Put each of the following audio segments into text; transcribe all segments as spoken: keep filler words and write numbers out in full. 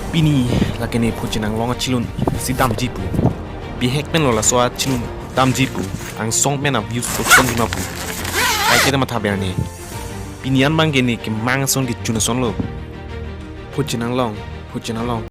Pini lake ne Phujinanglong achilun si damji pu. Bihek pen lo laso achilun damji pu. Angsong pen a views ko son jima pu. Ai kete matha ber ne. Pini an bang ke ne kemang ason kechun ason lo. Phujinanglong, Phujinanglong.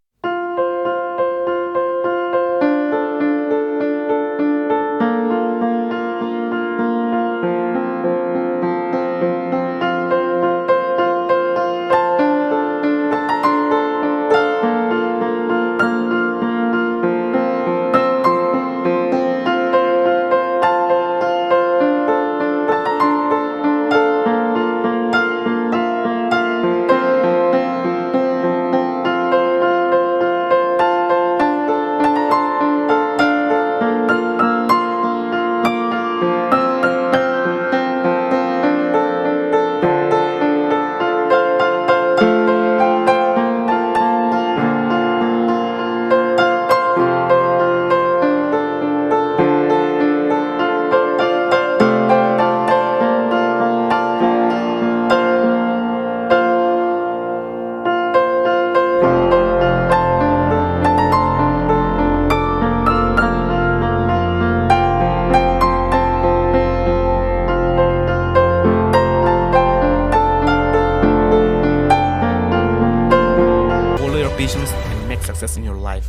Follow your passions and make success in your life.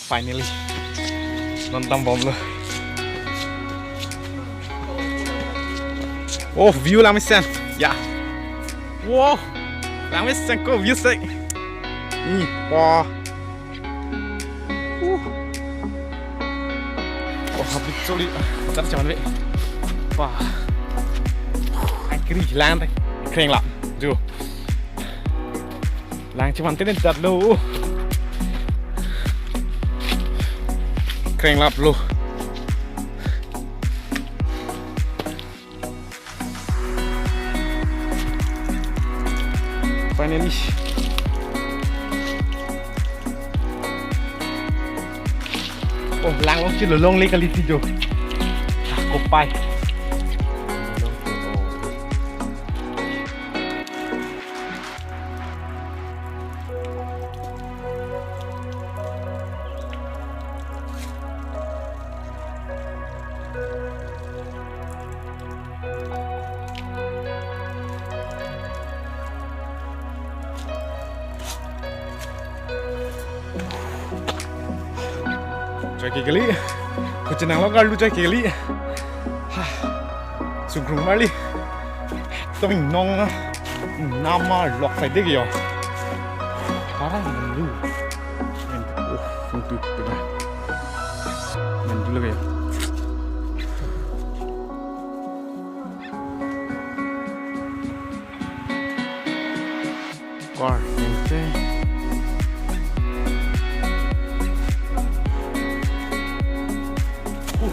Finally, non dambomlo. Oh, view langmesen. Ya. Wow. Langmesen ko view sek. Ni, wah. Uh. Wah, habit soli. Tar jaman be. Wah. Ai kri lang te. Kreng la. Jo. Lang cheman tene datlo. Kreng laplo. Finally. Oh, lang long chilo longle kali ti jo. Ah, kopai. Joike kali, Phujinanglong arlo joike kali. Ha, sugrung marli. Tong nong nama lok sai dek yo. Parang lu. Oh, untuk pernah. Main dulu ya. Kor, ente. Uh.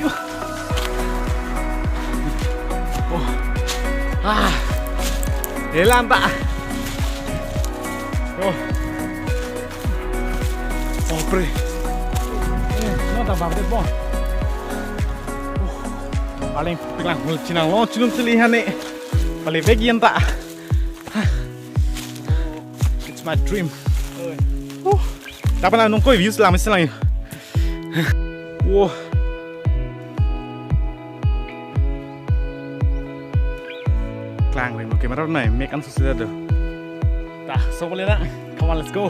Uh. Oh. Ah. Elan ta. Oh. Oh, pre. Eh, no ta bang de bon. Oh. Paling pinglang Phujinanglong chilun chili hane. Paling bek yen ta. It's my dream. Oh. Dapat nang nungkoi views lang mesti lang. Wow. Klang ring, okay, marap nai, mek an susi do. Ta, so boleh na. Come on, let's go.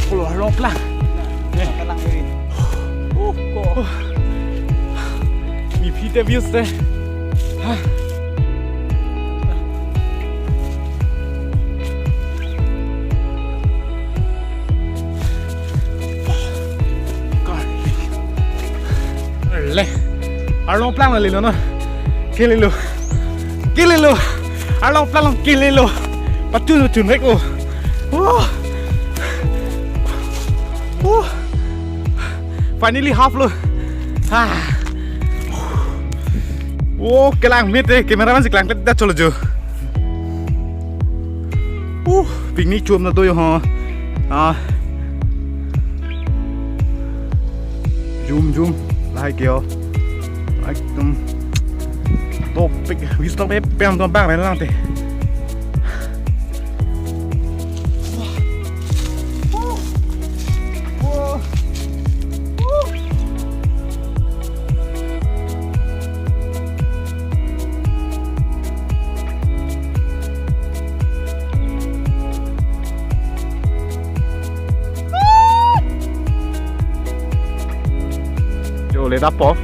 Pulo arlong plang. Eh. Kalang iri. Uh, ko. Uh. Mi phi te views te. Ha. Le. Arlong plang le lo na. Kelelo. Kelelo. Arlong plang kelelo. Pachun pachun rek o. Oh. Oh. Finally half lo. Ah. Oh, kelang mit eh, cameraman si kelang klet dah cholo jo. Uh, picnic chom na do yo ho. Ah. Jum jum. Lahai ke ho. Ekdom topik. Wis tok pe pem tom bang lang te. Jo le dapo.